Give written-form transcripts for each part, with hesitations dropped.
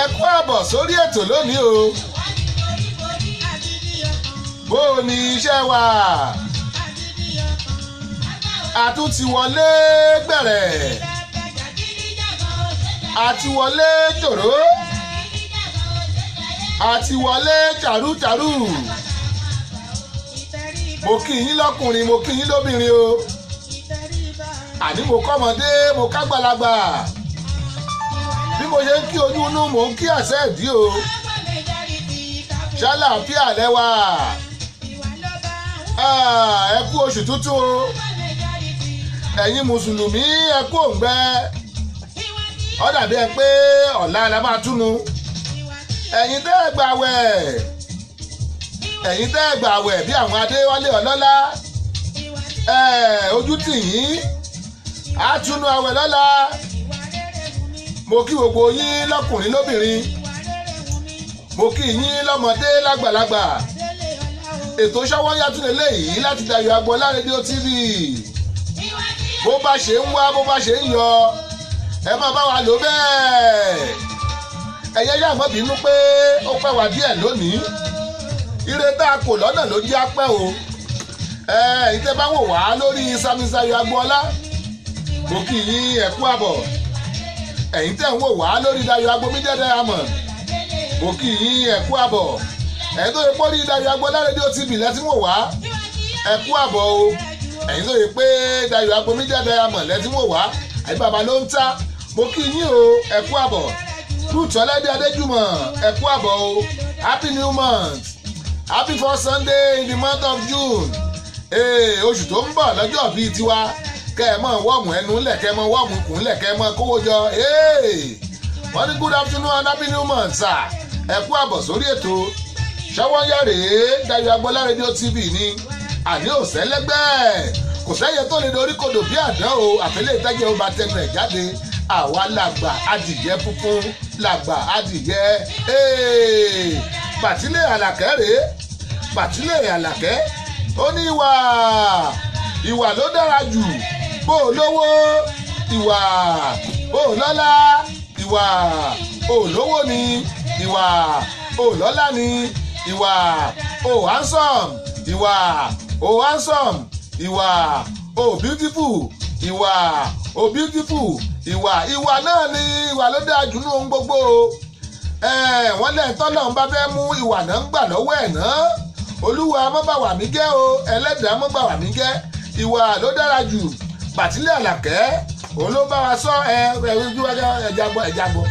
Ẹ kú àbọ̀ sórí ètò lónìí o. Bó o ní iṣẹ́ wa? A tún ti wọlé gbẹ̀rẹ̀. A ti wọlé jòró. A ti wọlé tàrútàrú. Mo kí yín lọ́kùnrin, mo kí yín lóbìnrin o. Àní mo kọ́mọdé, mo kágbàlagbà. Bí mo ṣe ń kí ojú inú, mò ń kí àṣẹ ìdí o. Ṣàlàáfíà lẹ́wà. Ẹ kú oṣù tuntun o. Ẹ̀yin mùsùlùmí, ẹ kú òǹgbẹ. Ó dàbí ẹ pé ọ̀la la máa túnu. Ẹ̀yin tẹ́ ẹ gbàwẹ̀, ẹ̀yin tẹ́ ẹ gbàwẹ̀ bí àwọn Adéwálé ọlọ́lá, ojú tì yín, á túnu àwẹ̀ lọ́la. Mo kí gbogbo yín lọ́kùnrin lóbìnrin, mo kí yín lọ́mọdé lágbàlagbà. Ètò Ṣọ́wọ́nyá tún lélẹ́yìí láti Dayọ̀ Agboola Rédíò TV. Bó bá ṣe ń wá, bó bá ṣe ń yọ, ẹ máa bá wa lò bẹ́ẹ̀. Ẹ̀yẹ́ yà mọ́ bínú pé ó pẹ́ wá díẹ̀ lónìí. Ire tá a kò lọ́nà ló jẹ́ apẹ́ o. Ẹ̀yin tẹ́ bá wò wá lórí Samisayo Agboola, mo kí yín ẹ kú àbọ̀. Ẹ̀yin tẹ́ ń wò wá lórí Dayọ̀ Agbo Media Diamond, mo kí yín ẹ kú àbọ̀. Ẹ̀yin tó yẹ pé lórí Dayọ̀ Agboola Rédíò TV lẹ́tí wò wá, ẹ kú àbọ̀ o. Ẹ̀yin tó yẹ pé Dayọ̀ Agbo Media Diamond lẹ́tí wò wá, àyè bàbá ló ń ta, mo kí yín o, ẹ kú àbọ̀. Ruth Ọlẹ́dẹ̀ Adéjùmọ̀, ẹ kú àbọ̀ o. Happy new month, happy first Sunday in the month of June. Oṣù tó ń bọ̀ lọ́jọ́ bíi tiwa, kẹ́ ẹ mọ̀ wọ́ọ̀mù ẹnu ńlẹ̀, kẹ́ ẹ mọ̀ wọ́ọ̀mù ikùn ńlẹ̀, kẹ́ ẹ mọ̀ kówó jọ. Wọ́n ní good afternoon and happy new month sir. Ẹ kú àbọ̀ sórí ètò Ṣọ́wọ́nyá rèé, Dayọ̀ Agboola Rédíò TV ni. Àní ò sẹ́lẹ́gbẹ́, kò sẹ́yẹ tó lè dorí kodò bí àdán o, àfẹ́lẹ́ ìtajà ó bá tẹnu ẹ̀ jáde. Àwa làgbà adìyẹ funfun, làgbà adìyẹ. Bàtílẹ̀ Àlàkẹ́ rèé, Bàtílẹ̀ Àlàkẹ́ ó ní ìwà, ìwà ló dára jù. Bó o lówó ìwà, bó o lọ́lá ìwà, o lówó ni ìwà, o lọ́lá ni ìwà, o handsome ìwà, o handsome ìwà, o beautiful ìwà, o beautiful ìwà. Ìwà náà ni ìwà ló dáa jù ní ohun gbogbo o. Wọ́n lẹ́yìn tọ́lọ̀ ń bá fẹ́ mú ìwà náà ń gbà lọ́wọ́ ẹ̀ náà. Olúwa má bà wà mí jẹ́ o, ẹlẹ́dàá má bà wà mí jẹ́. Ìwà ló dára jù. Bàtílẹ̀ Àlàkẹ́ òun ló bá wa sọ. Ẹ ojú ẹja gbọ́, ẹja gbọ́.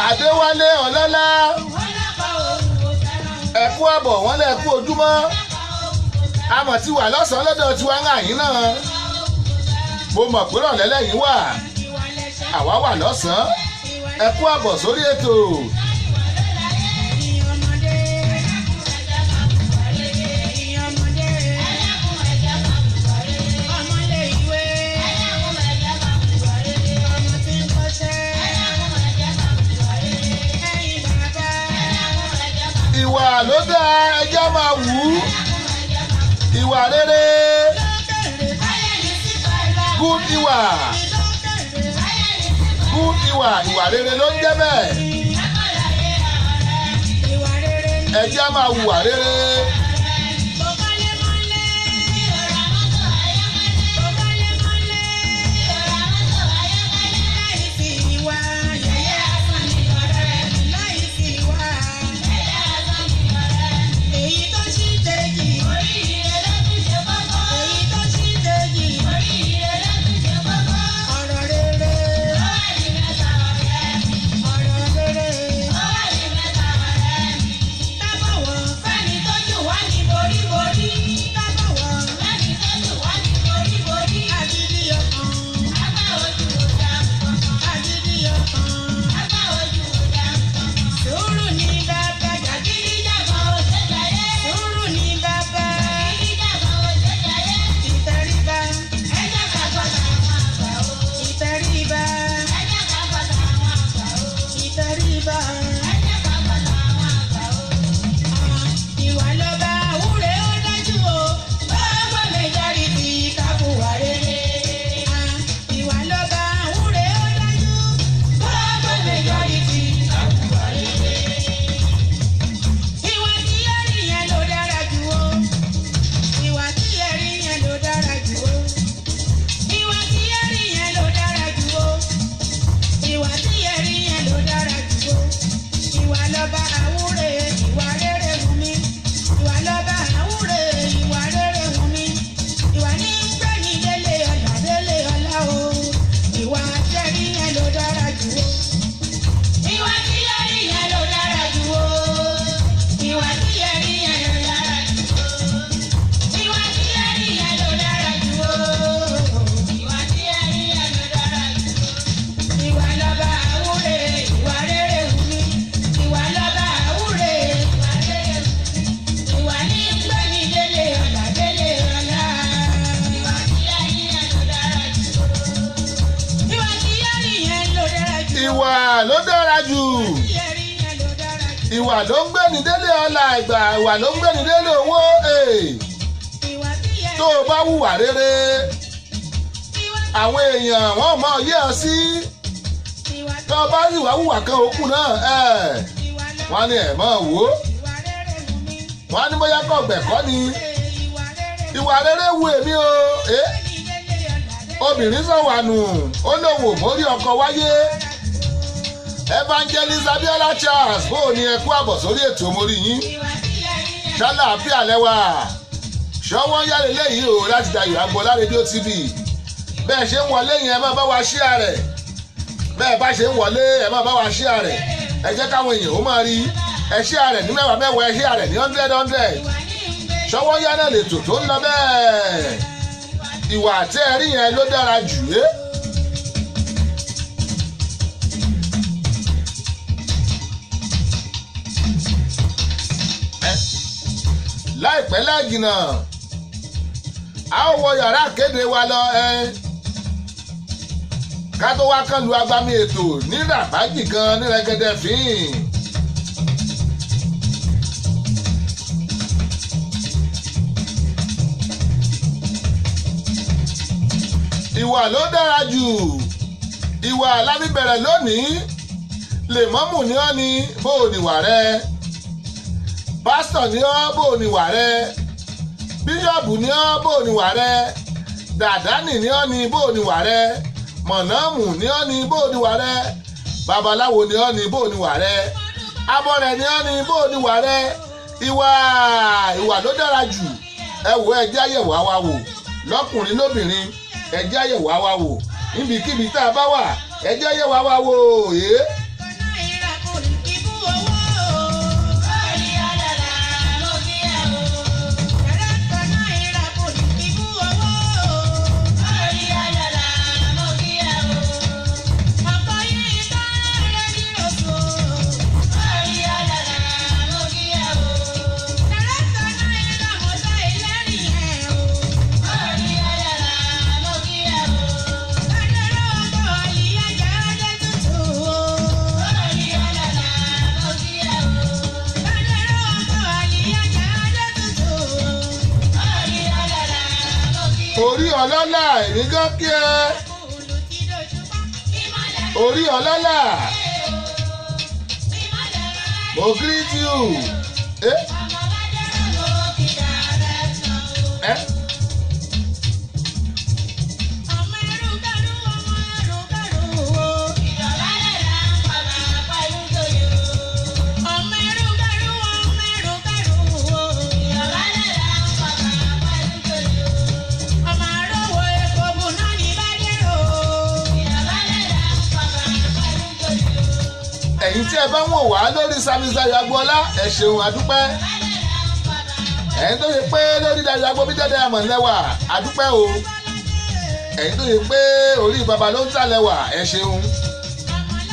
Adéwálé ọlọ́lá, ẹ kú àbọ̀, wọ́n lẹ kú ojúmọ́. Àmọ̀ ti wà lọ́sàn-án lọ́dọ̀ tiwa ń àyín náà. Mo mọ̀ pé rọ̀lẹ́ lẹ́yìn wà, àwa wà lọ́sàn-án. Ẹ kú àbọ̀ sórí ètò. Ìwà ló dáa, ẹjẹ́ máa wù ú. Ìwà rere, good ìwà, Good ìwà, ìwà rere ló ń jẹ́ bẹ́ẹ̀. Ẹ jẹ́ á máa hùwà rere. Ìwà ló dára jù. Ìwà ló ń gbéni délé ọlá ìgbà, ìwà ló ń gbéni délé owó. Tó o bá hùwà rere, àwọn èèyàn wọ́n mọ̀ yé ọ sí. Tó o bá ìwà hùwà kan òkú náà, wọ́n ní ẹ̀ mọ̀ wò ó. Wọ́n ní bóyá kọ̀ gbẹ̀kọ́ ni. Ìwà rere wù èmi o. Obìnrin sọ̀wànù, ó lòun ò mórí ọkọ wáyé. Evangelist Abiola Charles, bó o ní ẹ kú àbọ̀ sórí ètò mórí yín. Ṣálàáfíà lẹ́wà. Ṣọwọ́ ń yára léyìí o láti Dayọ̀ Agboola Rédíò TV. Bẹ́ẹ̀ ṣe ń wọlé yẹn, ẹ máa bá wa ṣíà rẹ̀. Bẹ́ẹ̀ bá ṣe ń wọlé, ẹ máa bá wa ṣíà rẹ̀. Ẹ jẹ́ káwọn èèyàn ó máa rí. Ẹ ṣíà rẹ̀ ní mẹ́wàá mẹ́wàá, ẹ ṣíà rẹ̀ ní 100 100. Ṣọwọ́ ń yára lètò tó ń lọ bẹ́ẹ̀. Ìwà tẹ́ ẹ rí yẹn ló dára jù é. Láìpẹ́ láìjìnà, a ó wọ yàrá kéde wa lọ ẹ ká tó wá kán lu agbami ètò ní ràbájì gan ní rẹ́gẹ́dẹ́ fín. Ìwà ló dára jù. Ìwà lábí bẹ̀rẹ̀ lónìí. Lèmọ́mù ni ọ́ ni, bó o níwà rẹ. Pásítọ̀ ni ọ́, bó o níwà rẹ. Bíṣọ̀bù ni ọ́, bó o níwà rẹ. Dàdánì ni ọ́ ni, bó o níwà rẹ. Mọ̀nàmù ni ọ́ ni, bó o níwà rẹ. Babaláwo ni ọ́ ni, bó o níwà rẹ. Abọ́rẹ̀ ni ọ́ ni, bó o níwà rẹ. Ìwà, ìwà ló dára jù. Ẹ wo, ẹ jẹ́ àyẹ̀wò àwa wò lọ́kùnrin lóbìnrin. Ẹ jẹ́ àyẹ̀wò àwa wò níbikíbi tá a bá wà. Ẹ jẹ́ àyẹ̀wò àwa wò ẹ́. Orí ọlọ́lá, èmi gan kí ẹ. Orí ọlọ́lá, mo greet you. Eh? Eh? Ẹ̀yin tí ẹ bá ń wò wá lórí Service Dayo Agboola, ẹ ṣeun, àdúpẹ́. Ẹ̀yin tó ṣe pé lórí Dayo Agboola Diamond lẹ́wà, àdúpẹ́ o. Ẹ̀yin tó ṣe pé orí baba ló ń tà lẹ́wà, ẹ ṣeun.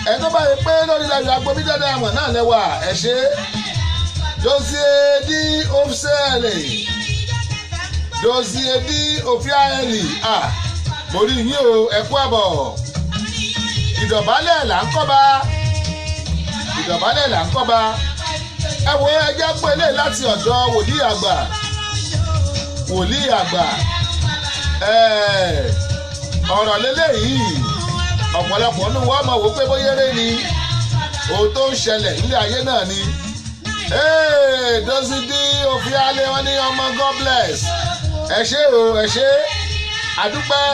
Ẹ̀yin tó bá ṣe pé lórí Dayo Agboola Diamond náà lẹ́wà, ẹ ṣe. Dozie D Ofsele, Dozie D Ofiaeli, ah, mo rí yín o, ẹ kú àbọ̀. Ìdọ̀bálẹ̀ là ń kọ́ba, ìdọ̀bálẹ̀ là ń kọ́ba. Ẹ wo, ẹjẹ́ pé lè láti ọ̀dọ̀ wòlíì àgbà, wòlíì àgbà. Ọ̀rọ̀ lélẹ́yìí, ọ̀pọ̀lọpọ̀ nínú wọn mọ̀ wò pé bóyá eré ni, ohun tó ń ṣẹlẹ̀ nílé ayé náà ni. Dozidi Ofiale, wọn ní ọmọ, God bless. Ẹ ṣé o, ẹ ṣé, àdúpẹ́.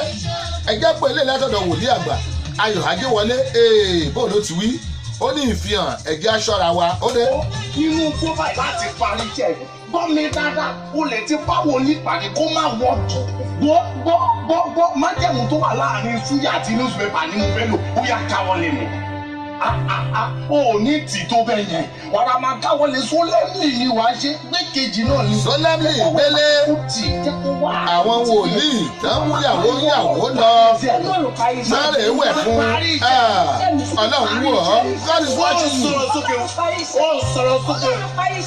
Ẹjẹ́ pé lè látọ̀dọ̀ wòlíì àgbà Ayọ̀ Ajéwọlé. Bó ló ti wí? Ó ní ìfihàn, ẹ̀jẹ̀ aṣọ́ra wa ó dé. Inú kó báyìí láti parí jẹ. Gbọ́ mi dáadáa, o lè ti báwo nípàdé kó má wọ́ gbọ́ gbọ́ gbọ́ gbọ́. Májẹ̀mú tó wà láàrin súyà àti newspaper ni mo fẹ́ lò. Ó yá, káwọ́ lé mi. O ò ní tì tó bẹ́ẹ̀ yẹn, wàrà máa káwọ́ lé solemnly ni wàá ṣe gbé kejì náà ni. Solemnly gbélé àwọn wòlíì tán mú yàwó yàwó lọ sáré wẹ̀ fún. Ọlọ́run wò ọ́, God is watching you. Ó sọ̀rọ̀ sókè,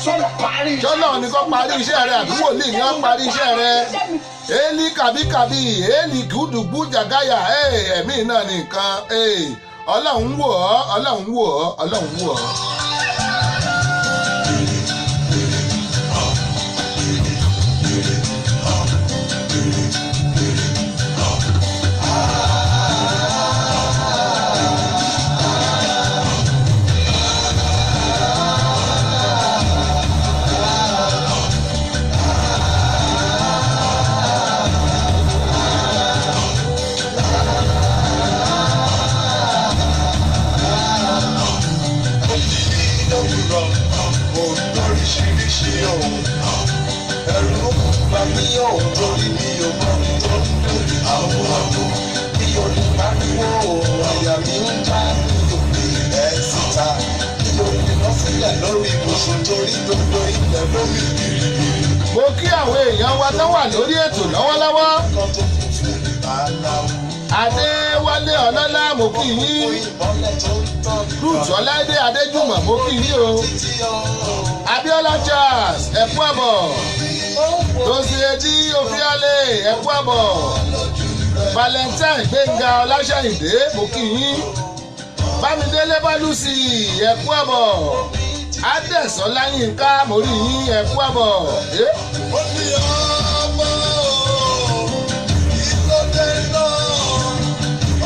sọ̀rọ̀ parí. Ṣọ́nà ni kò parí iṣẹ́ rẹ̀ àbí wòlíì ni wọ́n parí iṣẹ́ rẹ̀? Eli kàbíkàbí, eli gùdùgbù jàgáyà, ẹ̀mí náà nìkan. Ọlọ́run wò ọ́, Ọlọ́run wò ọ́, Ọlọ́run wò ọ́. Oríṣiríṣi ohun ẹ̀rù bà mí òun torí mi ò mọ ohun tó ń dùn. Àwọn àwọn mi ò lè pariwo, àyà mi ń já, mi ò lè bẹ́ síta, mi ò lè lọ sílẹ̀ lórí ibùsùn torí gbogbo ilẹ̀ lórí biribiri. Mo kí àwọn èèyàn wa tó wà lórí ètò lọ́wọ́lọ́wọ́. Kan tó tutù báláwo. Adéwálé Ọlọ́lá, mo kí yín. Ìmọ́lẹ̀ tó ń tàn. Ruth Ọláìdé Adéjùmọ̀, mo kí yín o. Títí o. Abiola Charles, ẹ kú àbọ̀. Tòsíyèjì Òfíàlẹ, ẹ kú àbọ̀. Valentine Gbẹ̀ngà Ọláṣẹ́yìndé, mo kí yín. Bámidélé Bálùsì, ẹ kú àbọ̀. Adẹ̀sọ́lá Yínká, mo rí yín, ẹ kú àbọ̀. Ó ní ọmọ ìlódé náà,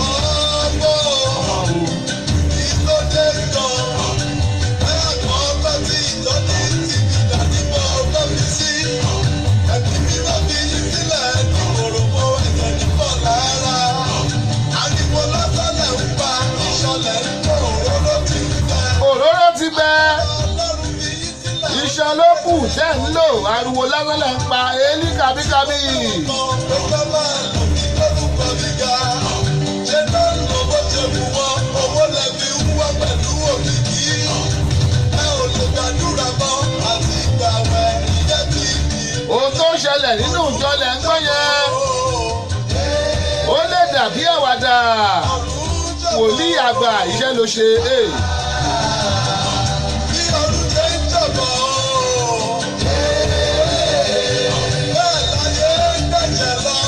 ọmọ ìlódé náà, ẹ̀kọ́ ọlọ́tí ìjọ́ni ti fi dàdímọ̀ ọlọ́fi sí ẹ̀mí mímọ́ fi yí sílẹ̀ ní kòròfo ẹ̀jẹ̀ nípọ̀ lára ariwo lọ́sọ̀lẹ̀ ń pa ìṣọ̀lẹ̀ ń pọ̀, òróró ti ń bẹ. Òróró ti bẹ. Ọlọ́run fi yí sílẹ̀. Iṣan ló kù tẹ́ ń lò, ariwo lásán lẹ̀ ń pa èélí kàbíkàbí. Ọgbẹ́ máa lò mí lórúkọ gíga. Ṣé náà ń lo bó ṣe wù wọ́n? Owó lẹ́bi ń wá pẹ̀lú òkìkí. Ẹ ò lè gbàdúrà mọ́ àti ìgbàwẹ̀ ìyẹn ti di. Ohun tó ń ṣẹlẹ̀ nínú ìjọ lẹ̀ ń gbọ́ yẹn. Ó lè dàbí àwàdà. Wòlíì àgbà, iṣẹ́ ló ṣe. Bí ọdún ṣe ń jọ̀bọ̀ bẹ́ẹ̀ láyé ń gbẹ̀jẹ̀ lọ.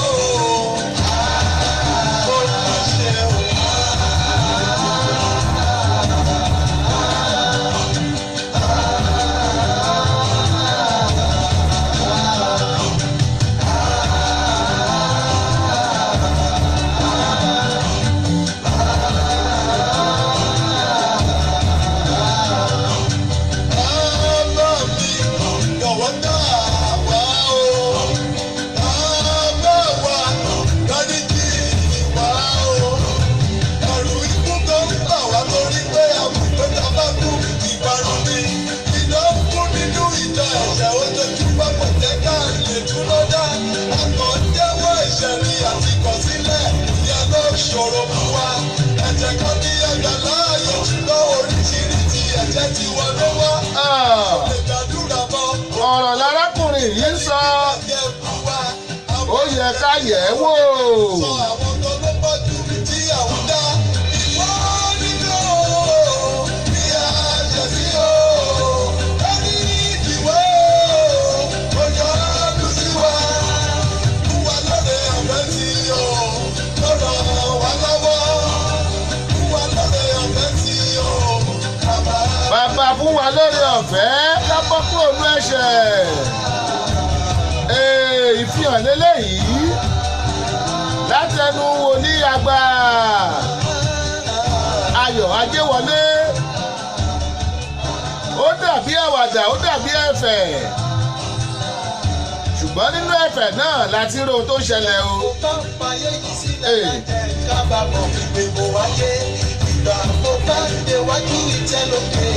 Ó mà ṣe o. yẹ̀ ẹ́ wò. Sọ àwọn tó ló pọ̀ jù tí àwọn dá. Ìwọ nínú bí a jẹ sí o. Ẹni ìdìwọ́ ó yọ ọdún sí wa. Fún wa lóde ọ̀fẹ́ tí o lọ́rọ̀ wa lọ́wọ́. Fún wa lóde ọ̀fẹ́ tí o bàbá. Bàbá, fún wa lórí ọ̀fẹ́ ká bọ́ kúrò ní ẹ̀ṣẹ̀. Ee, ìfihàn lélẹ́yìí látẹnu wòlíì àgbà Ayọ̀ Ajéwọlé. Ó dàbí àwàdà, ó dàbí ẹ̀fẹ̀, ṣùgbọ́n nínú ẹ̀fẹ̀ náà láti rí ohun tó ń ṣẹlẹ̀ o. Mo bá fàyè yìí sílẹ̀ lájẹ́ kábàámọ̀ pé mo wáyé. Ìgbà mo bá déwájú ìtẹ́ lókè,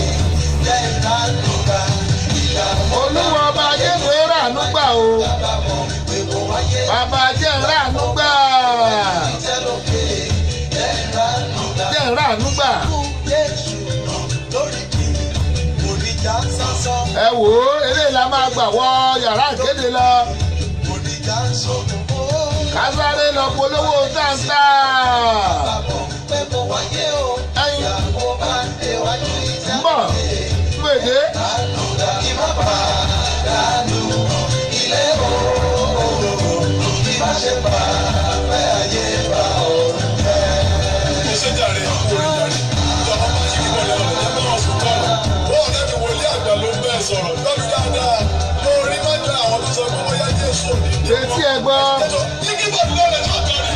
jẹ́ ìdádúgba. Ìgbà mo bá Olúwa ọba Ajéwé ràánú gbà o. kábàámọ̀ pé mo wáyé. Bàbá, jẹ́ ràánú gbà. Ìtẹ́ lókè, jẹ́ ìdádúgba. Jẹ́ ràánú gbà. Ikú Jésù lórí kìíní, kò ní já sásán, Ẹ wò ó, eléyìí la máa gbà wọ yàrá ìkéde lọ. kò ní já sókun. Ká sáré lọ polówó táǹtà. Kábàámọ̀ pé mo wáyé o. Ẹyin. Ìgbà mo bá déwájú ìtẹ́ Ń bọ̀. lókè. Gbèdé. Kí má pàdánù ilé ooo, kí má ṣe bá fẹ́ ayé bá ọ̀run jẹ́. Mo ṣe jàre, kú orí jàre. Ìjọba máa ṣe kíkọ́ lẹ́wọ̀n lẹ́jọ́ bá wọn sùn tọ̀rọ̀. Ó ọ̀rẹ́ mi, wòlíì àgbà ló ń bẹ́ẹ̀ sọ̀rọ̀. Lọ́bí dáadáa lórí má jẹ́ àwọn tó sọ pé bóyá Jésù ò ní dé. Etí ẹ gbọ́. Yíkí bọ̀ lọ́rẹ̀ tó kàn ní.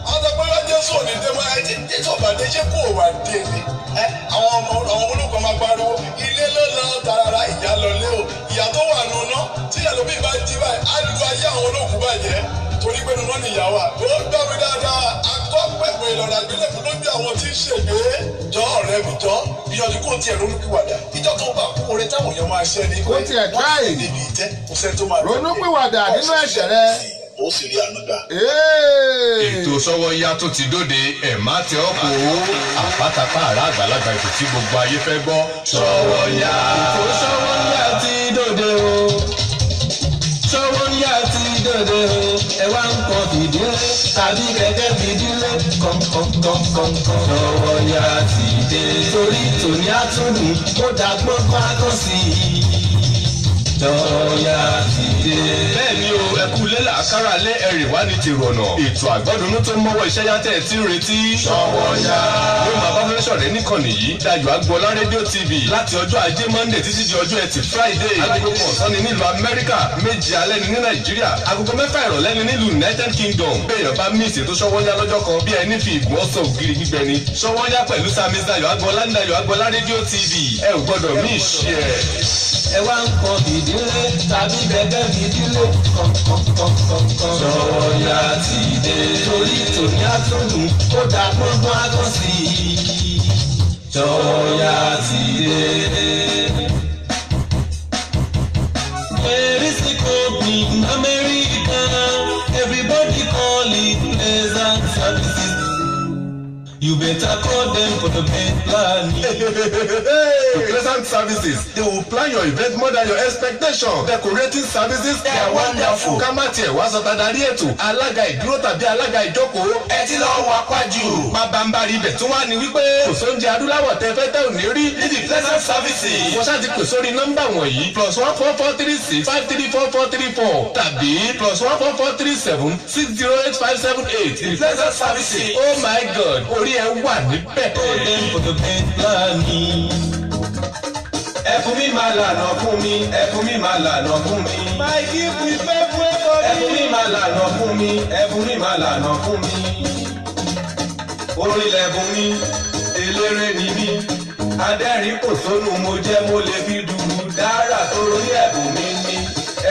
Àwọn sọ pé bóyá Jésù ò ní dé mọ́ ẹ tí Jésù ò bá dé, ṣé kò wà dé ni? Ẹ àwọn ọmọ àwọn olùkọ́ máa pariwo ilé ló lọ tààrà, ìyá lọ lé o. Ìyá tó wà nù ná tí ìyá lóbi bá jí báyìí, á lu ayé àwọn olóògùn bàjẹ́ torí pé nínú níyà wà. Ó gbọ́ mi dáadáa, akọ́pẹ̀pẹ̀ ìlọ̀rọ̀ àgbélébùú lójú àwọn tí ń ṣègbè. Jọ ọ̀rẹ́ mi, jọ ìyànjú kò tiẹ̀ ronúpìwàdà. Ìjọ tó bá kú, oore táwọn èèyàn máa ṣe ni Kó tiẹ̀ wọ́n try. sì débi ìtẹ́, kò sẹ́ni tó máa Ronúpìwàdà nínú ẹ̀ṣẹ̀ rẹ. Ó sì rí àánú gbà. Ee. Ètò Sọ́wọ́nyá tó ti dóde, ẹ̀ má tẹ ọ́ kó àpátápá àrà àgbàlagbà, ètò tí gbogbo ayé fẹ́ gbọ́. Sọ́wọ́nyá. Ètò Sọ́wọ́nyá ti dòde o. Sọ́wọ́nyá ti dòde o. Ẹ wá nǹkan fìdílé tàbí kẹ̀kẹ́ fìdílé kọ̀ǹkọ̀ǹkọ̀ǹkọ̀. Sọ́wọ́nyá ti dé. Torí tòní àtúndùn ó dàgbọ́n kan á sí i. Sọ́wọ́nyá ti dé. Bẹ́ẹ̀ ni o, ẹ kú lé làákàrà lé ẹ̀rì wá ní tèrò ọ̀nà. Ètò àgbọ́dúnú tó mọ́wọ́ iṣẹ́ yá tẹ̀ tí ń retí. Sọ́wọ́nyá. Ló máa bá fẹ́ sọ̀rẹ́ níkànnì yìí, Dayọ̀ Agboola Rédíò TV, láti ọjọ́ Ajé Monday títí di ọjọ́ Ẹtì Friday. 1 ọ̀sán ni nílùú Amẹ́ríkà, 7 alẹ́ ni ní Nàìjíríà, 6:30 ìrọ̀lẹ́ ni nílùú United Kingdom. Béèyàn bá miss ètò Sọ́wọ́nyá lọ́jọ́ kan, bí ẹni fi ìgùn ọ̀sán ògiri gbígbẹ ni. Sọ́wọ́nyá pẹ̀lú Sami Dayọ̀ Agboola ní Dayọ̀ Agboola Rédíò TV. Ẹ ò gbọ́dọ̀ miss ẹ̀. Ẹ wá nǹkan fìdílé tàbí kẹ̀kẹ́ fìdílé kọ̀ǹkọ̀ǹkọ̀ǹkọ̀. Sọ́wọ́nyá ti dé. Torí tòní àtúndùn ó dà gbọ́ngbọ́n á kàn sí i. Sọ́wọ́nyá ti dé. There is a company in America, everybody call it Pleasant Services. You better call them for the best planning. Pleasant Services, they will plan your event more than your expectation. Decorating services, they are wonderful. Ká má tiẹ̀ wá sọ tadarí ètò, alága ìdúró tàbí alága ìjókòó. Ẹ ti lọ wá pàjù. Pabambari ibẹ̀ tún wá ní wípé kò sóúnjẹ adúláwọ̀ tẹ fẹ́ tẹ́ ò ní rí ní the Pleasant Services. Wọ́n ṣáà ti pè sórí nọ́mbà wọ̀nyí: +1 443 653 4434 tàbí +1 443 760 8578. The Pleasant Services, oh my God, orí ẹ wà níbẹ̀. Call them for the best planning. Ẹ̀bùn mi máa lànà fún mi, ẹ̀bùn mi máa lànà fún mi. My gift will pave way for me. Ẹ̀bùn mi máa lànà fún mi, ẹ̀bùn mi máa lànà fún mi. Orin lẹ̀bùn mi, eléré ni mí. Adẹ́rìn kò sónú mo jẹ́, mo lè fi dùrù dára torí ẹ̀bùn mi ní.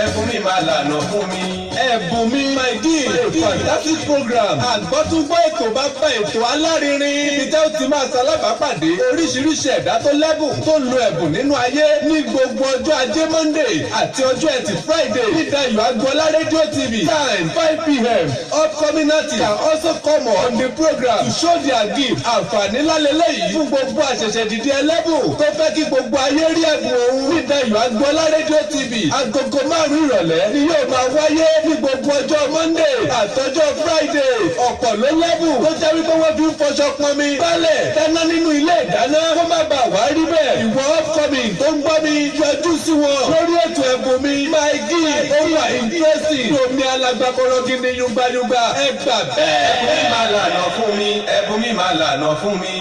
Ẹ̀bùn mi máa lànà fún mi. Ẹ̀bùn mi, my gift, fantastic program. Àgbọ́túngbọ́ ètò bá bá ètò alárinrin. Ibi tẹ́ ó ti máa ṣalábàápàdé oríṣiríṣi ẹ̀dá tó lẹ́bùn, tó lo ẹ̀bùn nínú ayé ní gbogbo ọjọ́ Ajé Monday àti ọjọ́ Ẹtì Friday ní Dayọ̀ Agboola Radio TV. Time 5 p.m. Upcoming artists can also come on the program to show their gift. Àǹfààní ńlá lélẹ́yìí fún gbogbo àṣẹ̀ṣẹ̀ dìde ẹlẹ́bùn tó fẹ́ kí gbogbo ayé rí ẹ̀bùn òun ní Dayọ̀ Agboola Radio TV. 5:00 ìrọ̀lẹ́ ni yóò máa wáyé ní gbogbo ọjọ́ Monday àtọjọ́ Friday. Ọ̀pọ̀ ló lẹ́bùn tó jẹ́ wípé wọ́n fi ń fọṣọ pọnmi bálẹ̀ dáná nínú ilé ìdáná kó má bàa wá rí bẹ́ẹ̀. Ìwọ upcoming tó ń gbọ́ mi yọjú sí wọn lórí ètò ẹ̀bùn mi My Gift. Ó wà interesting omi alágbàkọ̀rọ̀ gidi yungbayungba ẹ gbà bẹ́ẹ̀. Ẹ̀bùn mi máa lànà fún mi, ẹ̀bùn mi máa lànà fún mi.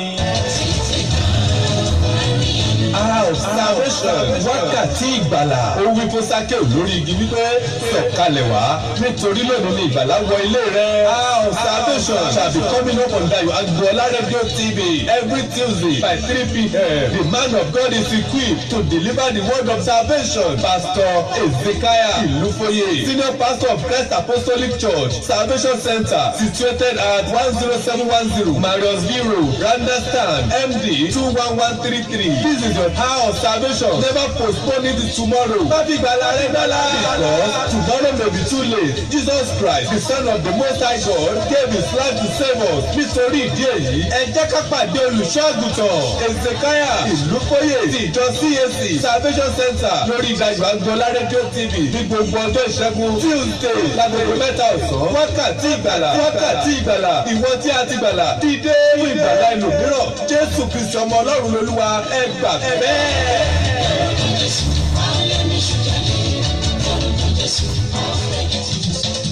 Hour of Salvation, wákàtí ìgbàlà. Ó wí fún Sákéù lórí igi wípé sọ̀kalẹ̀ wá nítorí lónìí ni ìgbàlà wọ ilé rẹ̀. Hour of Salvation shall be coming up on Dayo Agboola Radio TV every Tuesday by 3 p.m. The man of God is equipped to deliver the word of salvation. Pastor Ezekiah Ilufoye, Senior Pastor of Christ Apostolic Church, Salvation Center, situated at 10710 Mariusville Road, Randallstown, MD 21133. This is your hour of salvation. Never postpone it to tomorrow. Má fi ìgbàlà rẹ dọ́là. Because tomorrow may be too late. Jesus Christ, the Son of the Most High God, gave his life to save us. Nítorí ìdí èyí, ẹ jẹ́ ká pàdé olùṣọ́-àgùntàn Ezekiah Ìlúfóyè ti ìjọ CAC Salvation Center lórí Dayo Agboola Radio TV ní gbogbo ọjọ́ ìṣẹ́gun Tuesday lágogo 3 ọ̀sán. Wákàtí ìgbàlà, wákàtí ìgbàlà, ìwọ tí a ti gbàlà, dìde fún ìgbàlà ẹlòmíràn. Jésù Kristi ọmọ Ọlọ́run lolúwa, ẹ gbà bẹ́ẹ̀.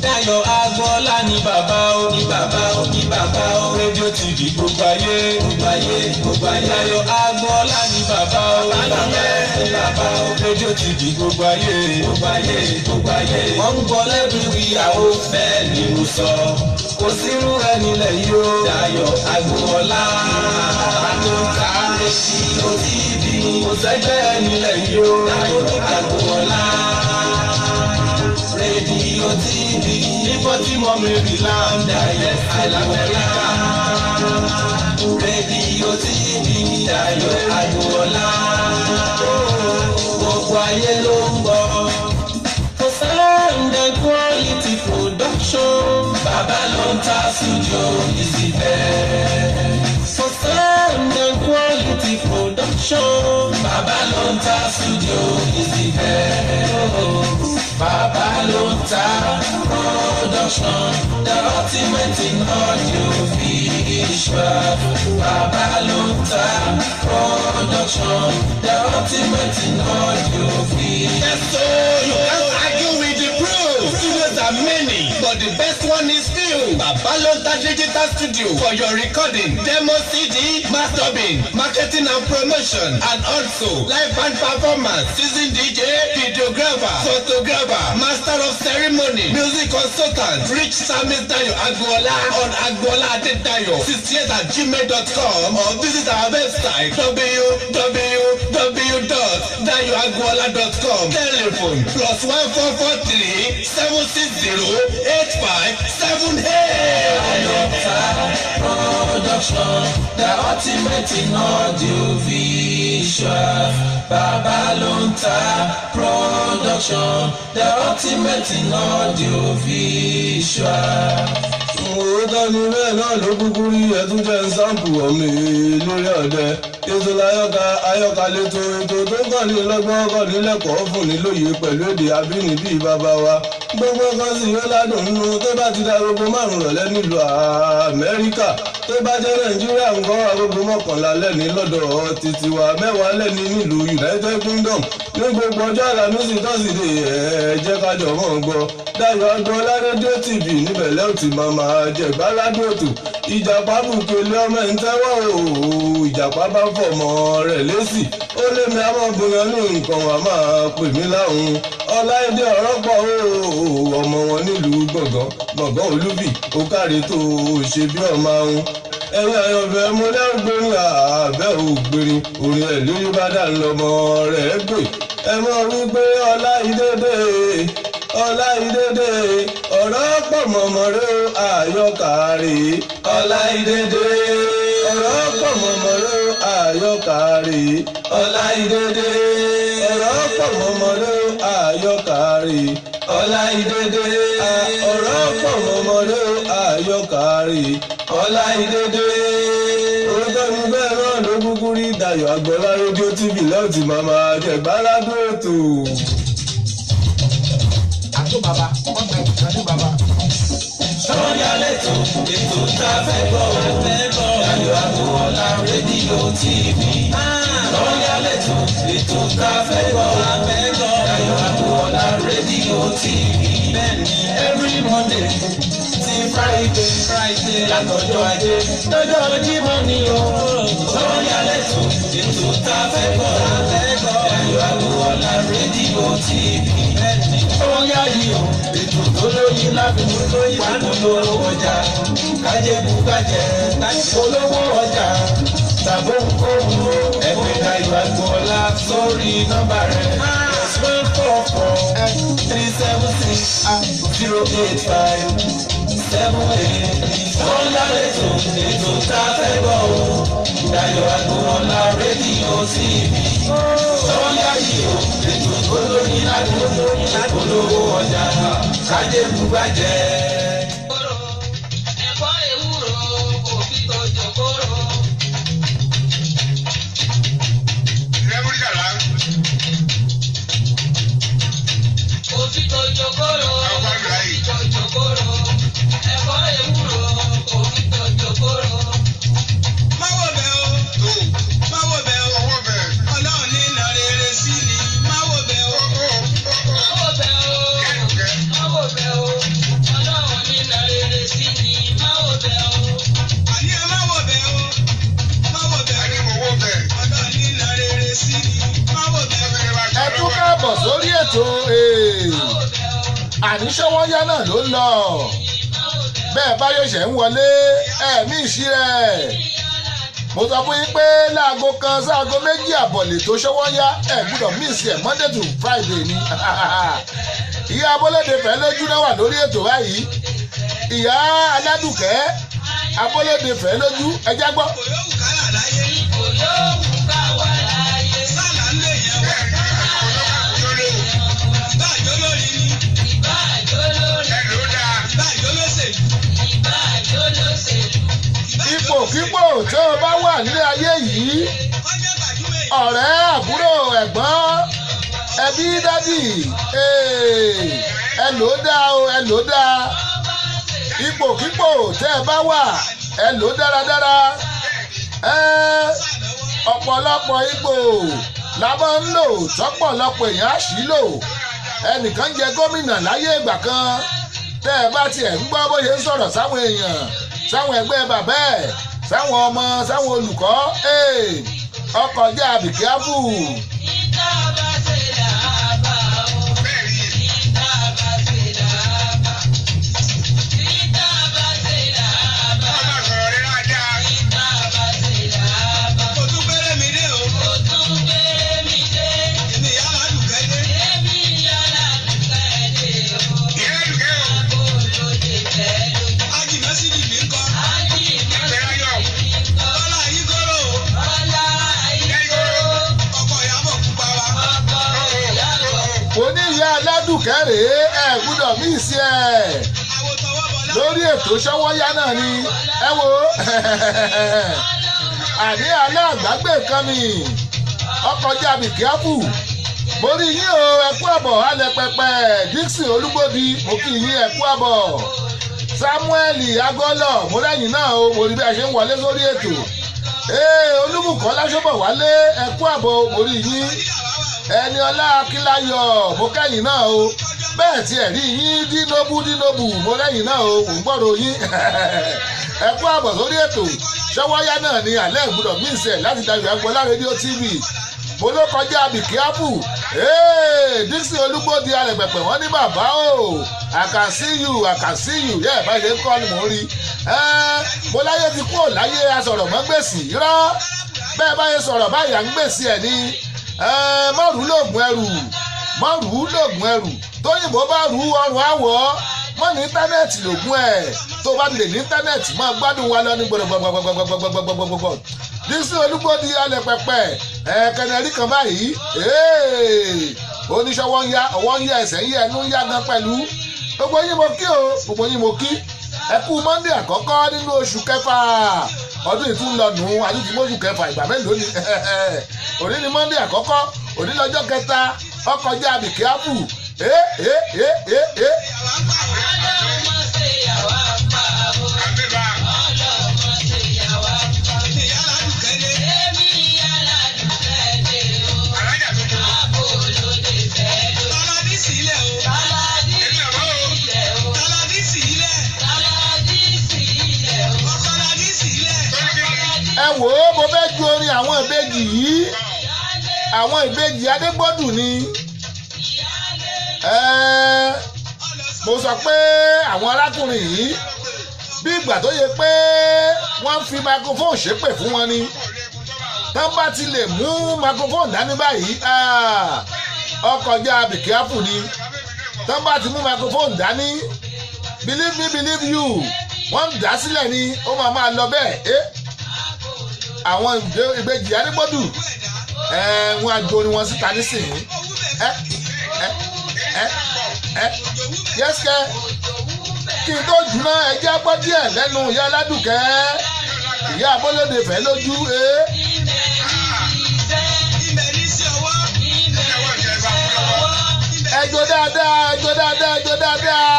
Dayo Agboola ni bàbá o, ní bàbá o, ní bàbá o. Rédíò TV gbogbo ayé, gbogbo ayé, gbogbo ayé. Dayo Agboola ni bàbá o, ní bàbá o, ní bàbá o. Rédíò TV gbogbo ayé, gbogbo ayé, gbogbo ayé. Wọ́n ń gbọ́ lẹ́bùrú ìyàwó, bẹ́ẹ̀ ni mo sọ. Kò sírú ẹni lẹ̀ yìí o. Dayo Agboola ló ń ta rédíò TV. Kò sẹ́gbẹ́ ẹni lẹ̀ yìí o. Dayo Agboola rédíò TV ní Baltimore, Maryland, Dayo Agboola. Rédíò TV Dayo Agboola. Gbogbo ayé ló ń gbọ́. For sound and quality production, Bàbá ló ń ta studio is the best. For sound and quality production, Bàbá ló ń ta studio is the best. Bàbá ló ń ta production, the ultimate in audio visual. Bàbá ló ń ta production, the ultimate in audio visual. Yes, so you can't argue with the proof. Studios are many, but the best one is few. Babalonta Digital Studio for your recording, demo CD, mastering, marketing and promotion, and also live band performance, season DJ, videographer, photographer, master of ceremony, music consultant. Reach Samis Dayo Agboola on Agboola Adedayo 68@gmail.com or visit our website www.dayoagboola.com. Telephone +1443 760 8578. Production, the ultimate in audio visual. Bàbá ló ń ta production, the ultimate in audio visual. Òótọ́ ni bẹ́ẹ̀ náà ló kúkú rí. Ẹtún jẹ́ sáǹpù ọmọ lórí ọ̀dẹ. Ètò láyọ̀ká ayọ̀ká létò, ètò tó kàn ní lọ́gbọ́n, kàn ní lẹ́kọ̀ọ́, fún ní lóye pẹ̀lú èdè abínibí bàbá wa. Gbogbo kan sì yóò ládùn nínú tó bá ti da 5:00 rọ̀lẹ́ nílùú Amẹ́ríkà. Tó bá jẹ́ Nàìjíríà ńkọ́, 11:00 lẹ́ni lọ́dọ̀ títí wa, 10:00 lẹ́ni nílùú United Kingdom. Ní gbogbo ọjọ́ Àlàmísì, Tọ́sídẹ̀ẹ́, ẹ̀ jẹ́ ká jọ mọ́ gbọ́ Dayọ̀ Agboola Rédíò TV. Níbẹ̀ lẹ́wọ̀n tí màmá jẹ̀gbáládùn ètò. Ìjàpá bùkẹ́lẹ́ ọmọ ẹ̀ ń tẹ́wọ́ o. Ìjàpá bá fọmọ rẹ̀ lésì, ó lé mi àmọ́ bóyá ní nǹkan wà máa pè mí láhùn. Ọláìdé ọ̀rọ̀ pọ̀ o, ọmọ wọn nílùú Gbọ̀ngàn, Gbọ̀ngàn Olúbì, ó káre tó o ṣe bí ọmọ ahun. Ẹ̀yin àyànfẹ́, mo lẹ́rù gbérin àbẹ́ ògbérin orin ẹ̀ lórí bá dà lọ́mọ rẹ̀ gbé. Ẹ mọ̀ wípé Ọláìdédé, Ọláìdédé, ọ̀rọ̀ pọ̀ mọ̀mọ́ rẹ o, àyọkà rè é. Ọláìdédé, ọ̀rọ̀ pọ̀ mọ̀mọ́ rẹ o, àyọkà rè é. Ọláìdédé, ọ̀rọ̀ pọ̀ mọ̀mọ́ rẹ o, àyọkà rè é. Ọláìdédé, ọ̀rọ̀ pọ̀ mọ̀mọ́ rẹ o, àyọkà rè é. Ọláìdédé. Òótọ́ ni bẹ́ẹ̀ náà ló kúkú rí. Dayọ̀ Agboola Rédíò TV lẹ́yìn tí màmá jẹ̀gbáládùn ètò. tó bàbá wọ́n pẹ̀ nìkan ní bàbá. Sọ́yà lẹ́tọ̀ ètò tá a fẹ́ gbọ́ Dayọ̀ Agboola rédíò TV. Sọ́yà lẹ́tọ̀ ètò tá a fẹ́ gbọ́ Dayọ̀ Agboola rédíò TV. Bẹ́ẹ̀ni every Monday ti Friday látọjọ́ Ajé lọ́jọ́ Jímọ̀ ni o. Sọ́yà lẹ́tọ̀ ètò tá a fẹ́ gbọ́ Dayọ̀ Agboola rédíò TV. Sọ́yà yìí o ètò tó lóyin lábẹ́ wà polówó ọjà kájẹ́bù kájẹ́ polówó ọjà tàbó nkóhun ẹgbẹ́ Dayọ̀ Agboola sórí nọ́mbà rẹ̀ +1 4 4 3 7 6 0 8 5 7 8. Sọ́yà lẹ́tọ̀ ètò tá a fẹ́ gbọ́ o Dayọ̀ Agboola rédíò TV. Sọ́yà yìí o ètò tó lóyin lábẹ́ polówó ọjà kájẹ́bù kájẹ́. Ẹ̀fọ́ ewúro kò fi tòjò kóró. Kò fi tòjò kóró. Kò fi tòjò kóró. Ẹ̀fọ́ ewúro kò fi tòjò kóró. Má wò bẹ́ o, má wò bẹ́ o, Ọlọ́run ní ìnà rere sí ni, má wò bẹ́ o. Má wò bẹ́ o, má wò bẹ́ o, Ọlọ́run ní ìnà rere sí ni, má wò bẹ́ o. Àní ẹ má wò bẹ́ o, má wò bẹ́ o, Ọlọ́run ní ìnà rere sí ni, má wò bẹ́ o. Ẹ tún káàbọ̀ sórí ètò àníṣọwọ́yá náà ló ń lọ bẹ́ẹ̀ bá yóò ṣe ń wọlé ẹ̀mí ìṣirẹ̀. Mo sọ fún yín pé láago 1 sáago 2 àbọ̀ lè tó ṣọwọ́yá, ẹ gbúdọ̀ míìsì ẹ̀ Monday to Friday ni. Ìyá Abọ́lódé fẹ́ lójú náà wà lórí ètò báyìí. Ìyá Aládùkẹ́ Abọ́lódé fẹ́ lójú, ẹjá gbọ́. Kò yóò wù ká là láyé, Kò yóò wù ká wà láyé. sálà ń lè yẹn wá. Ìbá àjọ lórí ni, Ìbá àjò lórí, ìbá àjọ lóṣèlú, ìbá àjò lóṣèlú. ìbá àjọ Ipòkípò tó o bá wà nílé ayé yìí, ọjọ́ gbajúmọ̀ èyí. ọ̀rẹ́, àbúrò, ẹ̀gbọ́n, ẹbí, dádì, ẹ lò ó dáa o, ẹ lò ó dáa. Ipòkípò tẹ́ ẹ bá wà, ẹ lò ó dáradára. Ọ̀pọ̀lọpọ̀ ipò la máa ń lò tọ́pọ̀lọpọ̀ èèyàn á sì lò. Ẹnìkan jẹ gómìnà láyé ìgbà kan, tẹ́ ẹ bá tiẹ̀ ń gbọ́ bó ṣe ń sọ̀rọ̀ sáwọn èèyàn, sáwọn ẹgbẹ́ bàbá ẹ̀, sáwọn ọmọ, sáwọn olùkọ́, ọkọ̀ jẹ́ àbìkíáfù. Ìta bá ṣe là á bá o. Ìta bá ṣe là á bá. Ìta bá ṣe là á bá. Ìta bá ṣe là á bá. Kò tún gbére mi dé o, Kò tún gbére mi dé. èmi ìyá Aládùkẹ́ dé. Èmi Aládùkẹ́ dé o. Abolóde fẹ́ lójú. Ájì Mẹ́sídì mi ń kọ́, Ájì Mọ́sídì mi ń kọ́. Bọ́lá Ayígọ́rò o, Bọ́lá Ayíkóró. ọkọ̀ Ìyábọ̀ pupa wa. Ọkọ̀ Ìyábọ̀. Mo ní ìyá Aládùkẹ́ rèé, ẹ gbúdọ̀ mí sí ẹ Àwo tọwọ́ bọlá. lórí ètò ṣọwọ́yá náà ni. Ẹ wo àní aláàgbágbé kan ni ọkọ̀ jẹ́ àbìkíáfù. Mo rí yín o, ẹ kú àbọ̀ alẹ́ pẹpẹ Dixon Olúgbòdì, mo kí yín ẹ kú àbọ̀. Samuel Agọ́lọ̀, mo rẹ́yìn náà o, mo rí bí a ṣe ń wọlé sórí ètò. Olúbùkọ́lá Ṣọ́bọ̀wálé, ẹ kú àbọ̀, mo rí yín. Ẹni ọlá Akíláyọ̀, mo kẹ́yìn náà o. Bẹ́ẹ̀ tiẹ̀ rí yín dínóbù dínóbù, mo rẹ́yìn náà o, mò ń gbọ́rọ̀ yín. Ẹ kú àbọ̀ sórí ètò ṣọwọ́yá náà ni alẹ́ ìgbúdọ̀ míìsẹ̀ láti Dayọ̀ Agboola rédíò TV. Mo ló kọjá àbìkíáfù. Dixon Olúgbòdì alẹ̀pẹ̀pẹ̀ wọ́n ní bàbá o, I can see you, I can see you. Yẹ́ ẹ̀ bá ṣe ń kọ́ ni mò ń rí. Mo láyé ti kúrò láyé asọ̀rọ̀ mọ́ gbèsè irọ́. Bẹ́ẹ̀ bá yẹ sọ̀rọ̀ báyà ń gbèsè ẹ̀ ni. Mọ́rù lóògùn ẹrù, mọ́rù lóògùn ẹrù. Tóyìnbó bá rú ọrùn àwọ̀, mọ́ ní íńtánẹ́ẹ̀tì lògùn ẹ̀. Tó bá lè ní íńtánẹ́ẹ̀tì máa gbádùn wa lọ ní gbọ̀dọ̀gbọ̀gbọ̀gbọ̀gbọ̀gbọ̀gbọ̀gbọ̀. Dixon Olúgbòdì alẹ̀pẹ̀pẹ̀ kẹnẹrí kan báyìí, oníṣọwọ́ ń ya, ọwọ́ ń ya, ẹsẹ̀ ń ya, ẹnu ń ya gan pẹ̀lú. Gbogbo yín mo kí o, gbogbo yín mo kí. Ẹ kú Monday àkọ́kọ́ nínú oṣù kẹfà ọdún yìí tún lọ nù àdúgbò oṣù kẹfà ìgbà mélòó ni. Òní ni Monday àkọ́kọ́, òní lọ́jọ́ kẹta, ọkọjá àbìkíáfù. Ẹ wò ó, mo fẹ́ ju orin àwọn ìbejì yìí, àwọn ìbejì Adégbòdù ni. Mo sọ pé àwọn arákùnrin yìí bí ìgbà tó yẹ pé wọ́n fi microphone ṣépè fún wọn ni. Tán bá ti lè mú microphone dání báyìí, ọkọjá bìkíáfù ni. Tán bá ti mú microphone dání, believe me, believe you, wọ́n ń dá sílẹ̀ ni, ó máa lọ bẹ́ẹ̀. Àwọn ìbejì Adégbòdù wọn àjò ni wọn síta nísìnyí. Yẹ́sìkẹ́ kí n tó jùlọ ẹjẹ́ gbọ́ díẹ̀ lẹ́nu ìyá Aládùkẹ́, ìyá Abọ́lódé fẹ́ lójú. Ẹjọ́ dáadáa, ẹjọ́ dáadáa, ẹjọ́ dáadáa.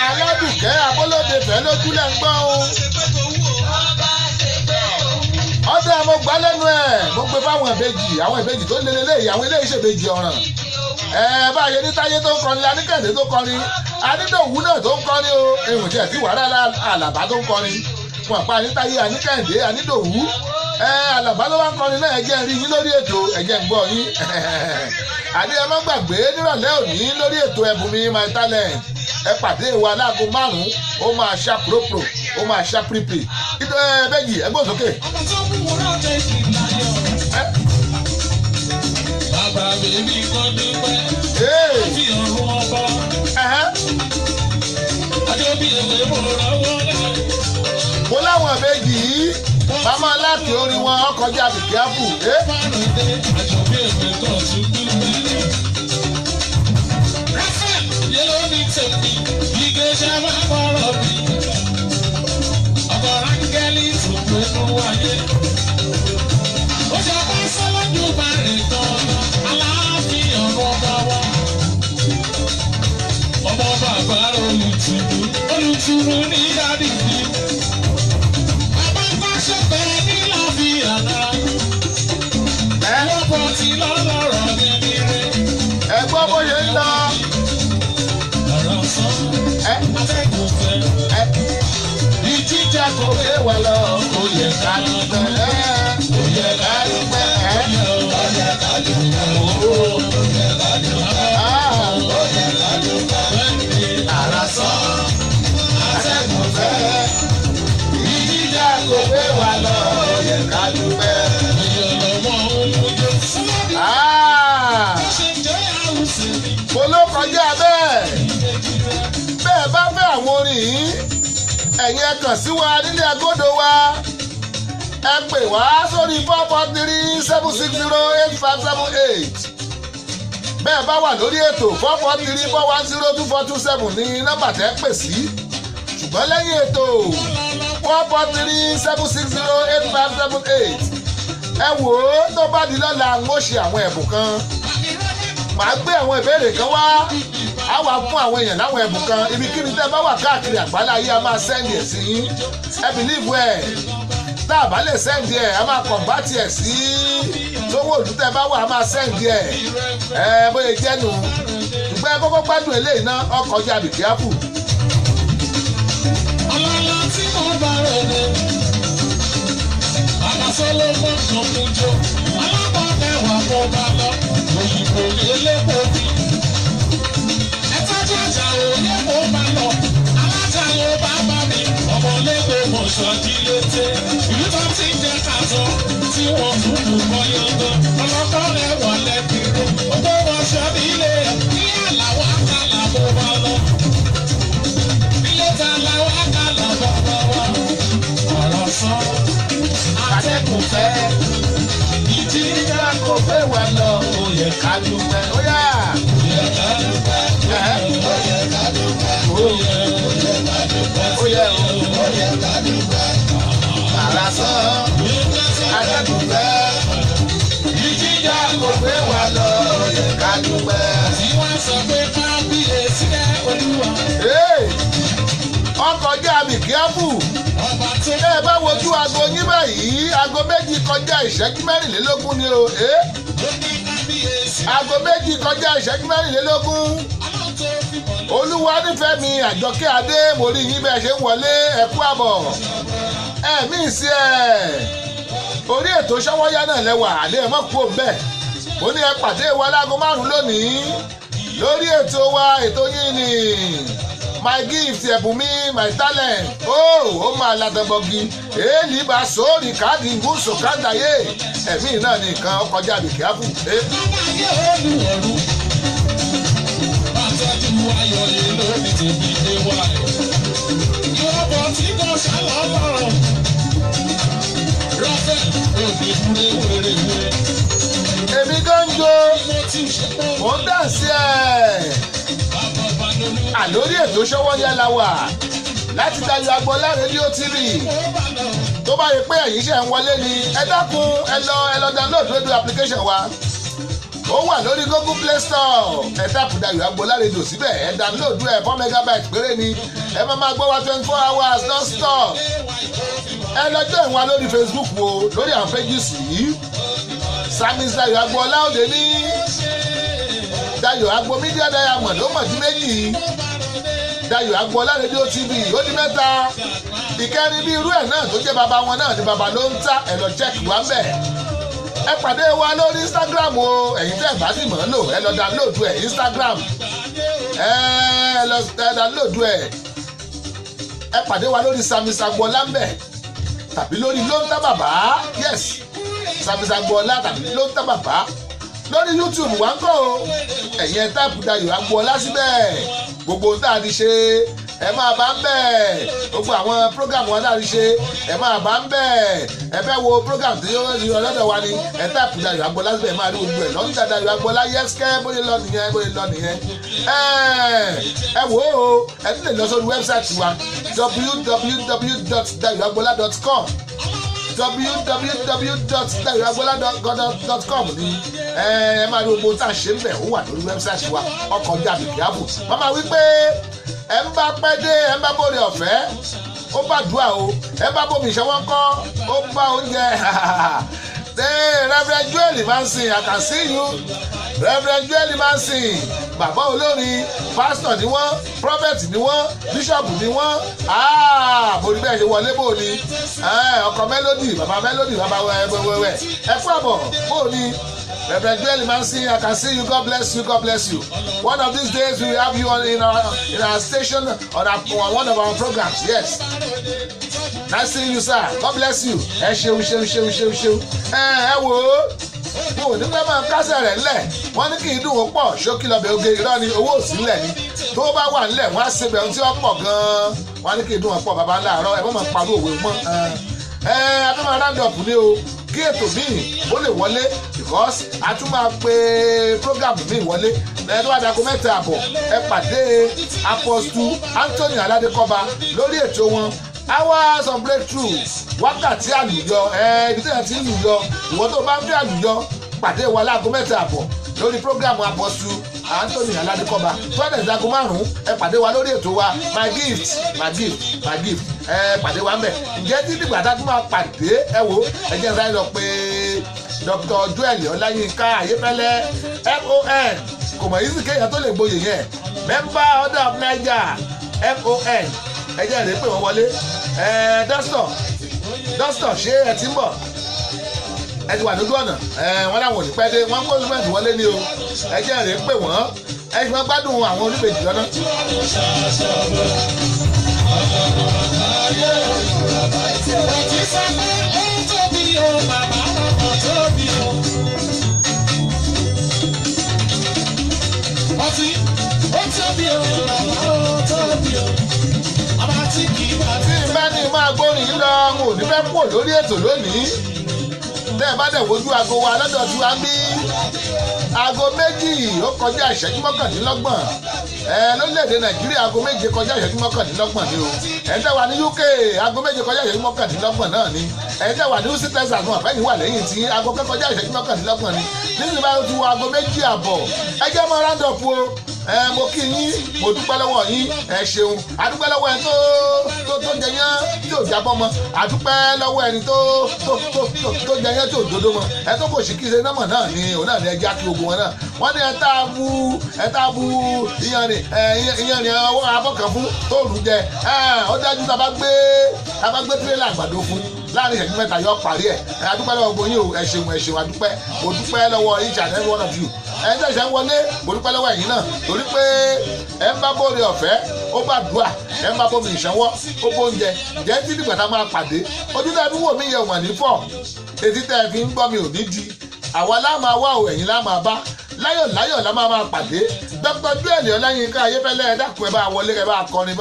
Aládùkẹ́ Abọ́lódé fẹ́ lójú lẹ́ ń gbọ́ o. Ọdẹ mo gbá lẹ́nu ẹ̀, mo gbé fáwọn ìbejì, àwọn ìbejì tó lé lélẹ́yìí, àwọn eléyìí ṣèbejì ọ̀ràn. Báyìí ní Táyé tó ń kọrin, Aníkẹ́hìndé tó kọrin, Anídòwú náà tó ń kọrin o, ehùn tí ẹ̀ ti wàrà Àlàbá tó ń kọrin. Wọ́n pa Anítáyé, Aníkẹ́hìndé, Anídòwú. Àlàbá ló wá ń kọrin náà, ẹ jẹ́ n rí yín lórí ètò, ẹ jẹ́ n gbọ́ yín. Àní ẹ má gbàgbé nírọ̀lẹ́ òní lórí ètò Ẹ̀bùn Mi My Talent. Ẹ pàdé wa láago 5, ó máa ṣá pòròpòrò, ó máa ṣá pírípì. Bẹ́ẹ̀ni ẹgbẹ́ òsókè. Bàbá bèbí kan dúpẹ́, fi ọ̀run ọba. Àjọbí èwe mo rọ́wọ́ lẹ́. Mo láwọn ìbejì yìí, màmá láti orin wọn ọkọjá bìkíáfù. Fárúdé, àjọbí èwe kan tún dúpẹ́. Rafael, yẹ́lò ní tèmi, ìgbésẹ̀ máa fọ̀rọ̀ mi. Ọ̀bọ̀ rángẹ́lì tó gbénú wáyé. Ó ṣe bá sọ́lọ́dún bá rìn tán, aláàfin ọ̀rọ̀ bá wá. Ọmọ bàbá olùtùnú, olùtùnú ní dádì mi. Bàbá fáṣọpẹ́ ní láfíà náà. Lọ́pọ̀ tí lọ́lọ́rọ̀ ní rẹ̀. Ẹ gbọ́ bó ṣe ń lọ. Ọ̀rọ̀ sọ, atẹ́gùn fẹ́. Ìjíjà kò gbé wa lọ, kò yẹ ká dúpẹ́. Kò yẹ ká dúpẹ́. Kò yẹ ká dúpẹ́. Kò yẹ ká dúpẹ́. Kò yẹ ká dúpẹ́. Àrà sọ, atẹ́gùn fẹ́. Ìjíjà kò gbé wa lọ, kò yẹ ká dúpẹ́. Mo ló kọjá bẹ́ẹ̀. Bẹ́ẹ̀ bá fẹ́ àwọn orin yìí, ẹ̀yin ẹ kàn sí wa nílé agodo wa. Ẹ pè wá sórí 443 760 8578. Bẹ́ẹ̀ bá wà lórí ètò 443 410 2427 ní nọ́mbà tẹ́ pè sí. Ṣùgbọ́n lẹ́yìn ètò 443 760 8578. Ẹ wò ó, tó bá di lọ́la ń ó ṣe àwọn ẹ̀bùn kan. Màá gbé àwọn ìbéèrè kan wá, á wà fún àwọn èèyàn láwọn ẹ̀bùn kan. Ibikíbi tẹ́ bá wà káàkiri àgbálá ayé, a máa sẹ́ndì ẹ̀ sí yín. Ẹ bìlíìfù ẹ̀, tá a bá lè sẹ́ndì ẹ̀, a máa kọ̀ǹbátì ẹ̀ sí sówó òdú tẹ́ bá wà, a máa sẹ́ndì ẹ̀. Ẹ bóyá jẹ́nu, ṣùgbọ́n ẹ kọ́kọ́ gbádùn eléyìí náà, ọkọ̀ ọjà bìkíáfù. Ọlọ́lá tí mo bá rẹ̀ ni, àlàsọ́lọ́ mọ́ kan mú jọ, alábàámẹ́wàá mo bá lọ, òyìnbó elépo bí. Ẹ̀tọ́jú àjà òye mo bá lọ, alájà ló bá bá mi, ọmọ lẹ́gbẹ̀ẹ́ mo ṣọ́jí létè. Ìlú tó ti ń jẹ kàtọ́, tí wọ́n tún lù kọ́ yọ̀ngàn, ọlọ́kọ́ rẹ̀ wà lẹ́bìrì, owó wọn ṣọ́ nílé, ní àlàwọ̀ àkàlà mo bá lọ. Ilé ta làwọn àkàlà bọ̀ bá wa, ọ̀rọ̀ sọ, atẹ́kùn fẹ́. Ìjìjà kò gbé wa lọ, ó yẹ ká dúpẹ́. Ó yá. Ó yẹ ká dúpẹ́. Ó yẹ Ó yẹ o, ó yẹ ká dúpẹ́. Àrà sán, adẹ́kùnfẹ́. Ìjìjà kò gbé wa lọ, ó yẹ ká dúpẹ́. Tí wọ́n sọ pé kábíyèsí ẹ Olúwa. Ọkọ̀ jẹ́ àmì kíáfù. Ẹ bá wojú aago yín báyìí, 2:24 ni o. 2:24. Olúwa nífẹ̀ẹ́ mi, Àjọkẹ́ Adé, mo rí yín bẹ́ẹ̀ ṣe ń wọlé, ẹ kú àbọ̀. Ẹ̀mí sí ẹ̀. Orí ètò Ṣọ́wọ́yá náà lẹ́wà, àlẹ́ ẹ̀ mọ́ kú òun bẹ́ẹ̀. Mo ní ẹ pàdé wa láago 5 lónìí. Lórí ètò wa, ètò yín ni My Gift, ẹ̀bùn mi, my talent. Ó máa ladọ̀bọ̀gì. Èèlì bá sóòrì káàdì gúúsù káàdáyé. Ẹ̀mí náà ni nǹkan ọkọjá àbìkí ápù. Èmi gan ń jó, mò ń dànsí ẹ̀. Àlórí ètò Ṣọ́wọ́yá la wà láti Dayọ̀ Agboola rédíò TV. Tó bá yẹ pé ẹ̀yin ṣe ń wọlé ni, ẹ dákun, ẹ lọ download radio application wa. Ó wà lórí Google Play Store. Ẹ táàpù Dayọ̀ Agboola rédíò síbẹ̀, ẹ download ẹ, 4 megabyte péré ni. Ẹ máa gbọ́ wa 24 hours non stop. Ẹ lọ join wa lórí Facebook wo, lórí àwọn pages yìí. Samis Dayọ̀ Agboola òde ní Dayọ̀ Agbo Media Diamond ó mọ̀ sí 2. Dayọ̀ Agboola rédíò TV ó di 3. Ìkẹrin bí irú ẹ̀ náà tó jẹ́ bàbá wọn náà ni bàbá ló ń ta, ẹ lọ check wá ń bẹ̀. Ẹ pàdé wa lórí Instagram o, ẹ̀yin tẹ́ ẹ̀ bá sì mọ̀ ọ́ lò, ẹ lọ download ẹ̀ Instagram. Ẹ lọ download ẹ̀. Ẹ pàdé wa lórí Samis Agboola ń bẹ̀ tàbí lórí Lóńtà Bàbá. Yes, Samis Agboola tàbí Lóńtà Bàbá. Lórí YouTube wa ń kọ́ o, ẹ̀yin ẹ táàpù Dayọ̀ Agboola síbẹ̀. Gbogbo ohun tá a ti ṣe ẹ máa bá ń bẹ̀. Gbogbo àwọn program wa tá a ti ṣe ẹ máa bá ń bẹ̀. Ẹ fẹ́ wo program tí ó ń lọ lọ́dọ̀ wa ni, ẹ táàpù Dayọ̀ Agboola síbẹ̀, máa rí gbogbo ẹ̀ lọ́dún. Dayọ̀ Agboola yẹ́sìkẹ́, bóyá lọ nìyẹn, bóyá lọ nìyẹn. Ẹ wò ó, ẹ tún lè lọ sórí wẹ́bsáìtì wa www.dayoagboola.com, www.dayoagboola.com ni. Ẹ máa rí gbogbo tá a ṣe ń bẹ̀, ó wà lórí wẹ́bsáìtì wa. Ọkọ̀ jáde kíábù. Wọ́n máa wí pé ẹ ń bá pẹ́ dé, ẹ ń bá bóre ọ̀fẹ́, ó bá dùà o, ẹ bá bómi ìṣẹ́wọ́n kọ́, ó bá oúnjẹ. Reverend Joel Manson, I can see you. Reverend Joel Manson, bàbá olórin, pásítọ̀ ni wọ́n, prophet ni wọ́n, bishop ni wọ́n. Mo rí bẹ́ẹ̀ ṣe wọlé bò ní. Ọkọ̀ Melody, bàbá Melody, bàbá wẹ́wẹ́wẹ́. Ẹ kú àbọ̀ bò ní. Reverend Joel Manson, I can see you. God bless you. God bless you. One of these days we will have you on in our station on one of our programs. Yes. Nice seeing you, sir. God bless you. Ẹ ṣeun ṣeun ṣeun ṣeun ṣeun. Ẹ wò ó. Mo ò ní pẹ́ máa kásẹ̀ rẹ̀ ńlẹ̀. Wọ́n ní kì í dùn ó pọ̀, ṣókí lọ́bẹ̀ oge, irọ́ ni, owó ò sí ńlẹ̀ ni. Tó bá wà ńlẹ̀, wọ́n á ṣe bẹ̀rù tí ó pọ̀ gan-an. Wọ́n á ní kì í dùn ó pọ̀, bàbá ńlá àárọ̀, ẹ má máa parọ́ òwe mọ́. Ẹ abẹ́ máa round up ni o, kí ètò míì ó lè wọlé, because a tún máa pe program míì wọlé. Ẹ tó bá dago 3:30, ẹ pàdé Apostle Anthony Aládékọ́ba lórí ètò wọn Hours of Breakthrough, wákàtí àlùyọ. Ibi tí ẹ ti ń lùyọ, ìwọ tó bá ń fẹ́ àlùyọ, pàdé wa láago 3:30 lórí programu Apostle Anthony Aládékọ́ba. Tọ́lẹ̀ dago 5, ẹ pàdé wa lórí ètò wa My Gift, My Gift, My Gift. Ẹ pàdé wa ń bẹ̀. Ǹjẹ́ tí dìgbà tá a tún máa pàdé, ẹ wo, ẹ jẹ́ sáré lọ pé Dr. Joel Ọláyínká Ayéfẹ́lẹ́ MON, kò mọ̀ yìí sì kéèyàn tó lè gboyè yẹn, member Order of Niger MON. Ẹ jẹ́ rèé pé wọ́n wọlé. Dọ́sítọ̀, ṣé ẹ ti ń bọ̀? Ẹ ti wà lójú ọ̀nà. Wọ́n láwọn ò ní pẹ́ dé, wọ́n kó instrument wọlé ni o. Ẹ jẹ́ rèé pé wọ́n. Ẹ ti máa gbádùn àwọn oníbejì lọ́nà. Tí n bá ní máa gbórin lọ, n ò ní fẹ́ kúrò lórí ètò lónìí. Tẹ́ ẹ bá dẹ̀ wojú aago wa lọ́dọ̀ tí wàá bí aago 2 ó kọjá ìṣẹ́jú 29. Ẹ lórílẹ̀‐èdè Nàìjíríà aago 7 kọjá ìṣẹ́jú 29 ni o. Ẹ̀ ń tẹ́ wà ní UK aago 7 kọjá ìṣẹ́jú 29 náà ni. Ẹ̀ ń tẹ́ wà ní Houston Texas náà àfẹ́yìn wà lẹ́yìn tí aago 1 kọjá ìṣẹ́jú 29 ni. Nísìnyí báyìí ó ti wọ aago 2:30. Ẹ jẹ́ mọ́ round up o. Ẹ mo kí yín, mo dúpẹ́ lọ́wọ́ yín, ẹ ṣeun. Adúpẹ́ lọ́wọ́ ẹni tó tó jẹyán tí ò jábọ́ mọ́. Adúpẹ́ lọ́wọ́ ẹni tó tó tó tó jẹyán tí ò dodo mọ́. Ẹ tó kò sí kí ṣe nọ́mọ̀ náà ni òun náà ni ẹ já kí ogun wọn náà. Wọ́n ní ẹ tá bu iyanrìn iyanrìn ọwọ́ abọ́ kan fún tó rù jẹ. Ó dájú tá a bá gbé tirẹ́là àgbàdo fún láàrin ìṣẹ́jú 3 yọ parí ẹ̀. Adúpẹ́ lọ́wọ́ gbogbo yín o, ẹ ṣeun, ẹ ṣeun, adúpẹ́. Mo dúpẹ́ lọ́wọ́ each and every one of you. Ẹ ń tẹ̀sẹ̀ ń wọlé, mo dúpẹ́ lọ́wọ́ ẹ̀yin náà torí pé ẹ ń bá bóore ọ̀fẹ́, ó bá dùà, ẹ ń bá bómi ìṣanwọ́, ó bóúnjẹ. Jẹ́ tí dìgbà tá a máa pàdé, ojú tẹ́ fi wò mí yẹ wọ̀n ní fọ̀, etí tẹ́ fi ń gbọ́ mi ò ní di. Àwa lá máa wá o, ẹ̀yin lá máa bá. Láyọ̀ láyọ̀ la máa pàdé. Dr. Joel Ọláyínká Ayéfẹ́lẹ́, ẹ dákun ẹ bá wọlé, ẹ bá kọrin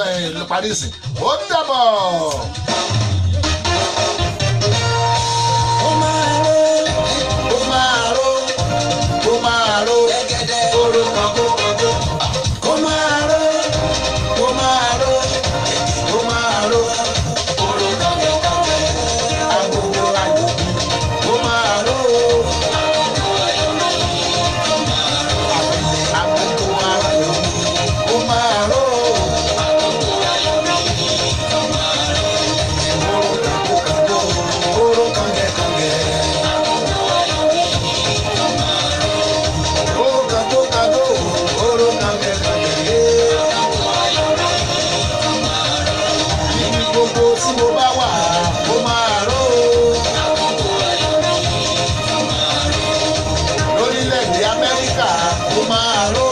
parí ìsìn. Ó dàbọ̀. Ó máa ró, ó máa ró, oró kankó kankó. Ó máa ró, ó máa ró, ó máa ró, oró kankó kankó. Agogo ayọ̀ mi, ó máa ró. Agogo ayọ̀ mi, ó máa ró. Oró kankó kankó, oró kankẹ́ kankẹ́. Ibi gbogbo tí mo bá wà, mo máa ró. Lórílẹ̀-èdè Amẹ́ríkà, mo máa ró.